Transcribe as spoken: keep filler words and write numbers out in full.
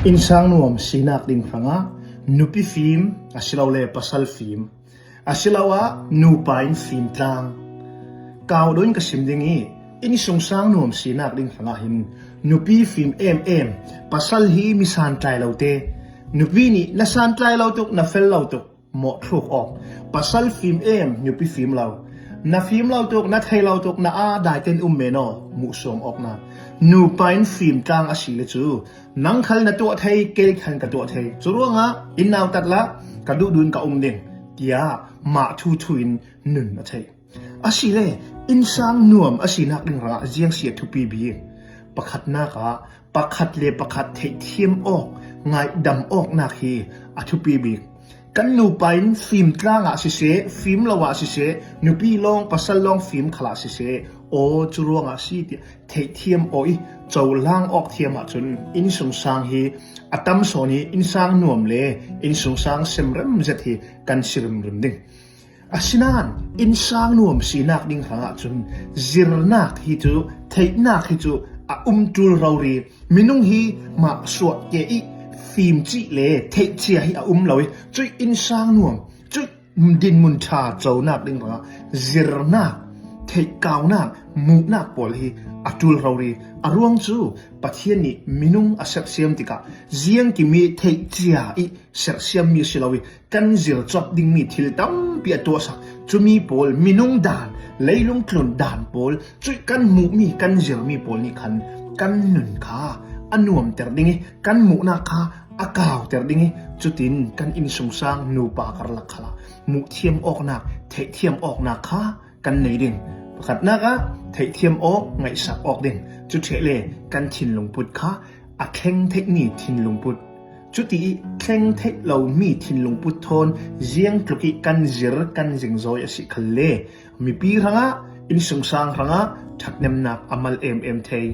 Innsang nuam sinak ding hrangah nupi fim, asilole pasal fim, asiloah nupa in fim tlang. Kau dawin ka sim ding i, innsungsang nuam sinak ding hrangah hin nupi fim em em, pasal hi mi santlai lote, nupi nih na santlai lo tuk, na fel lo tuk, mawhthluk awk. Pasal fim em, nupi fim lo. Na fim lo tuk, na thei lo tuk, na a daiten um men aw, muhsuam awkna. Nupa in fim tlang a si le cu, nang khal na tuah thei, kei khal ka tuah thei. Cu ruangah inn nautat lah ka duhdun ka um ding, tiah mah thuthu in nun a theih. Asile, innsang nuam a sinak ding hrangah ziang si a thupi bik? Pakhatnak ah pakhat le pakhat theihthiam awk, ngaihdam awknak hi a thupi bik. Kan nupa in fim tlang ah siseh, fim lo ah siseh, nupi lawng, pasal lawng fim khal ah siseh, aw cu ruangah si tiah theihthiam aw i colang awk thiam ahcun innsungsang hi a tam sawn i, innsang nuam le innsungsang semrem zet hi kan si rimrim ding. Asinain innsang nuam sinak ding hrangah cun zirnak hi cu, theihnak hi cu a um ṭul rori. Minung hi mah suah ke i fim cih le theih cia hi a um lo i, cuih innsang nuam, cuih dinhmun ṭha conak ding hrangah zirnak, theihkaunak, muhnak pawl hi a ṭul rori. A ruang cu Pathian nih minung a sersiam tikah ziangkim i theih cia i sersiammi si lo i, kan zir cawp dingmi thil tampi a tuahsak. Cumi pawl, minung dan, leilung tlun dan pawl, cuih kan hmuhmi, kan zirmi pawl nih khan kan nun kha a nuamter ding i, kan muhnak kha a kauter ding i, cutin kan innsungsang nupa karlak khalah muhthiam awknak, theihthiam awknak kha kan nei ding. Pakhatnak ah theihthiam awk, ngaihsak awk ding. Cu ṭheh le kan thinlungput kha a thleng theihmi thinlungput, cuti i thleng theih lomi thinlungput thawn ziangtluk i kan zir, kan zingzawi a si khalle mipi hrangah, innsungsang hrangah ṭhatnemnak a mal em em thei.